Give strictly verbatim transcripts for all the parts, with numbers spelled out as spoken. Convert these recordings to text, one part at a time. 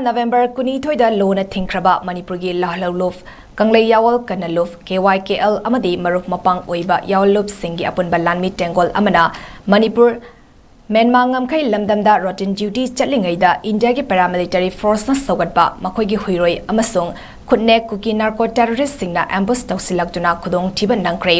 November ꯀꯨꯟꯅꯤꯊꯣꯏꯗ ꯂꯣꯅ ꯊꯤꯡꯈ꯭ꯔꯕ ꯃꯅꯤꯄꯨꯔꯒꯤ ꯂꯍꯂꯧꯂꯨꯞ, ꯀꯪꯂꯩ ꯌꯥꯋꯜ ꯀꯅꯂꯨꯞ, ꯀꯦ Y ꯀꯦ L ꯑꯃꯗꯤ ꯃꯔꯨꯞ ꯃꯄꯥꯡ ꯑꯣꯏꯕ ꯌꯥꯋꯜꯂꯨꯞꯁꯤꯡꯒꯤ ꯑꯄꯨꯟꯕ ꯂꯥꯟꯃꯤ ꯇꯦꯡꯒꯣꯜ ꯑꯃꯅ ꯃꯅꯤꯄꯨꯔ ꯃꯦꯟꯃꯥ ꯉꯝꯈꯩ ꯂꯝꯗꯝꯗ ꯔꯣꯇꯤꯟ ꯗ꯭ꯌꯨꯇꯤ ꯆꯠꯂꯤꯉꯩꯗ ꯏꯟꯗꯤꯌꯥꯒꯤ ꯄꯦꯔꯥꯃꯤꯂꯤꯇꯔꯤ ꯐꯣꯔꯁꯅ ꯁꯧꯒꯠꯄ ꯃꯈꯣꯏꯒꯤ ꯍꯨꯏꯔꯣꯏ ꯑꯃꯁꯨꯡ ꯈꯨꯠꯅꯦꯛ ꯀꯨꯀꯤ ꯅꯥꯔꯀꯣ ꯇꯦꯔꯣꯔꯤꯁꯁꯤꯡꯅ ꯑꯦꯝꯕꯨꯁ ꯇꯧꯁꯤꯜꯂꯛꯇꯨꯅ ꯈꯨꯗꯣꯡꯊꯤꯕ ꯅꯪꯈ꯭ꯔꯦ꯫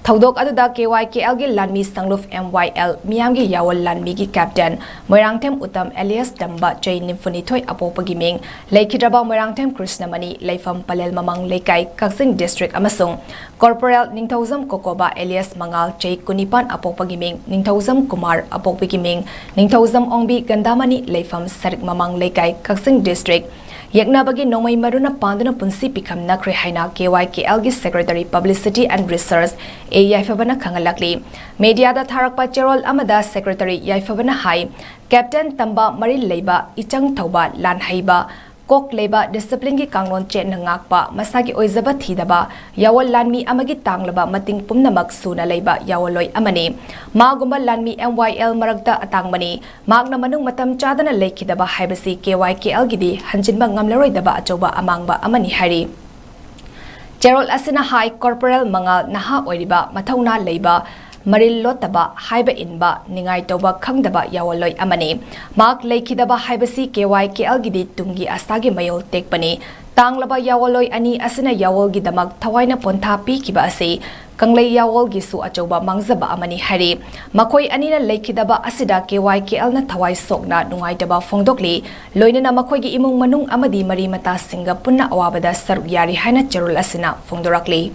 ꯊꯧꯗꯣꯛ ꯑꯗꯨꯗ ꯀꯦ ꯋꯥꯏ ꯀꯦ ꯑꯦꯜꯒꯤ ꯂꯥꯟꯃꯤ ꯁꯪꯂꯨꯞ ꯑꯦꯝ ꯋꯥꯏ ꯑꯦꯜ ꯃꯤꯌꯥꯝꯒꯤ ꯌꯥꯋꯜ ꯂꯥꯟꯃꯤꯒꯤ ꯀꯦꯞꯇꯦꯟ ꯃꯣꯏꯔꯥꯡꯊꯦꯝ ꯎꯇꯝ ꯑꯦꯂꯤꯌꯥꯁ ꯇꯝꯕ ꯆꯍꯤ ꯅꯤꯐꯨꯅꯤꯊꯣꯏ ꯑꯄꯣꯛꯄꯒꯤ ꯃꯤꯡ ꯂꯩꯈꯤꯗ꯭ꯔꯕ ꯃꯣꯏꯔꯥꯡꯊꯦꯝ ꯀ꯭ꯔꯤꯁꯅꯃꯅꯤ, ꯂꯩꯐꯝ ꯄꯂꯦꯜ ꯃꯃꯥꯡ ꯂꯩꯀꯥꯏ, ꯀꯛꯆꯤꯡ ꯗꯤꯁꯇ꯭ꯔꯤꯛ, ꯑꯃꯁꯨꯡ ꯀꯣꯔꯄꯣꯔꯦꯜ ꯅꯤꯡꯊꯧꯖꯝ ꯀꯣꯀꯣꯕꯥ ꯑꯦꯂꯤꯌꯥꯁ ꯃꯉꯥꯜ ꯆꯍꯤ ꯀꯨꯟꯅꯤꯄꯥꯟ ꯑꯄꯣꯛꯄꯒꯤ ꯃꯤꯡ ꯅꯤꯡꯊꯧꯖꯝ ꯀꯨꯃꯥꯔ ꯑꯄꯣꯛꯄꯒꯤ ꯃꯤꯡ ꯅꯤꯡꯊꯧꯖꯝ ꯑꯣꯡꯕꯤ ꯒꯟꯗꯥꯃꯅꯤ, ꯂꯩꯐꯝ ꯁꯔꯤꯛ ꯃꯃꯥꯡ ꯂꯩꯀꯥꯏ, ꯀꯛꯆꯤꯡ ꯗꯤꯁꯇ꯭ꯔꯤꯛ, ꯌꯦꯛꯅꯕꯒꯤ ꯅꯣꯡꯃꯩ ꯃꯔꯨꯅ ꯄꯥꯟꯗꯨꯅ ꯄꯨꯟꯁꯤ ꯄꯤꯈꯝꯅꯈ꯭ꯔꯦ ꯍꯥꯏꯅ ꯀꯦ ꯋꯥꯏ ꯀꯦ ꯑꯦꯜꯒꯤ secretary publicity and research A ꯌꯥꯏꯐꯕꯅ ꯈꯪꯍꯜꯂꯛꯂꯤ꯫ ꯃꯦꯗꯤꯌꯥꯗ ꯊꯥꯔꯛꯄ ꯆꯦꯔꯣꯜ ꯑꯃꯗ ꯁꯦꯀ꯭ꯔꯦꯇꯔꯤ ꯌꯥꯏꯐꯕꯅ ꯍꯥꯏ, ꯀꯦꯞꯇꯦꯟ ꯇꯝꯕ ꯃꯔꯤꯜ ꯂꯩꯕ, ꯏꯆꯪ ꯊꯧꯕ, ꯂꯥꯟ ꯍꯩꯕ, ꯀꯣꯛ ꯂꯩꯕ, ꯗꯤꯁꯤꯄ꯭ꯂꯤꯟꯒꯤ ꯀꯥꯡꯂꯣꯟ ꯆꯦꯠꯅ ꯉꯥꯛꯄ, ꯃꯁꯥꯒꯤ ꯑꯣꯏꯖꯕ ꯊꯤꯗꯕ, ꯌꯥꯋꯜ ꯂꯥꯟꯃꯤ ꯑꯃꯒꯤ ꯇꯥꯡꯂꯕ ꯃꯇꯤꯡ ꯄꯨꯝꯅꯃꯛ ꯁꯨꯅ ꯂꯩꯕ ꯌꯥꯋꯜꯂꯣꯏ ꯑꯃꯅꯤ꯫ ꯃꯥꯒꯨꯝꯕ ꯂꯥꯟꯃꯤ ꯑꯦꯝ ꯋꯥꯏ ꯑꯦꯜ ꯃꯔꯛꯇ ꯑꯇꯥꯡꯕꯅꯤ꯫ ꯃꯍꯥꯛꯅ ꯃꯅꯨꯡ ꯃꯇꯝ ꯆꯥꯗꯅ ꯂꯩꯈꯤꯗꯕ ꯍꯥꯏꯕꯁꯤ ꯀꯦ ꯋꯥꯏ ꯀꯦ ꯑꯦꯜꯒꯤꯗꯤ ꯍꯟꯖꯤꯟꯕ ꯉꯝꯂꯔꯣꯏꯗꯕ ꯑꯆꯧꯕ ꯑꯃꯥꯡꯕ ꯑꯃꯅꯤ ꯍꯥꯏꯔꯤ꯫ ꯆꯦꯔꯣꯜ ꯑꯁꯤꯅ ꯍꯥꯏ, ꯀꯣꯔꯄꯣꯔꯦꯜ ꯃꯉꯥꯜ ꯅꯍꯥ ꯑꯣꯏꯔꯤꯕ, ꯃꯊꯧꯅꯥ ꯂꯩꯕ, ꯃꯔꯤꯜ ꯂꯣꯠꯇꯕ, ꯍꯥꯏꯕ ꯏꯟꯕ, ꯅꯤꯡꯉꯥꯏ ꯇꯧꯕ ꯈꯪꯗꯕ ꯌꯥꯋꯜꯂꯣꯏ ꯑꯃꯅꯤ꯫ ꯃꯍꯥꯛ ꯂꯩꯈꯤꯗꯕ ꯍꯥꯏꯕꯁꯤ ꯀꯦ ꯋꯥꯏ ꯀꯦ ꯑꯦꯜꯒꯤꯗꯤ ꯇꯨꯡꯒꯤ ꯑꯁꯥꯒꯤ ꯃꯌꯣꯜ ꯇꯦꯛꯄꯅꯤ꯫ ꯇꯥꯡꯂꯕ ꯌꯥꯋꯜꯂꯣꯏ ꯑꯅꯤ ꯑꯁꯤꯅ ꯌꯥꯋꯜꯒꯤꯗꯃꯛ ꯊꯋꯥꯏꯅ ꯄꯣꯟꯊꯥ ꯄꯤꯈꯤꯕ ꯑꯁꯤ ꯀꯪꯂꯩ ꯌꯥꯋꯜꯒꯤꯁꯨ ꯑꯆꯧꯕ ꯃꯥꯡꯖꯕ ꯑꯃꯅꯤ ꯍꯥꯏꯔꯤ꯫ ꯃꯈꯣꯏ ꯑꯅꯤꯅ ꯂꯩꯈꯤꯗꯕ ꯑꯁꯤꯗ ꯀꯦ ꯋꯥꯏ ꯀꯦ ꯑꯦꯜꯅ ꯊꯋꯥꯏ ꯁꯣꯛꯅ ꯅꯨꯡꯉꯥꯏꯇꯕ ꯐꯣꯡꯗꯣꯛꯂꯤ꯫ ꯂꯣꯏꯅꯅ ꯃꯈꯣꯏꯒꯤ ꯏꯃꯨꯡ ꯃꯅꯨꯡ ꯑꯃꯗꯤ ꯃꯔꯤ ꯃꯇꯥꯁꯤꯡꯒ ꯄꯨꯟꯅ ꯑꯋꯥꯕꯗ ꯁꯔꯨꯛ ꯌꯥꯔꯤ ꯍꯥꯏꯅ ꯆꯦꯔꯣꯜ ꯑꯁꯤꯅ ꯐꯣꯡꯗꯣꯔꯛꯂꯤ꯫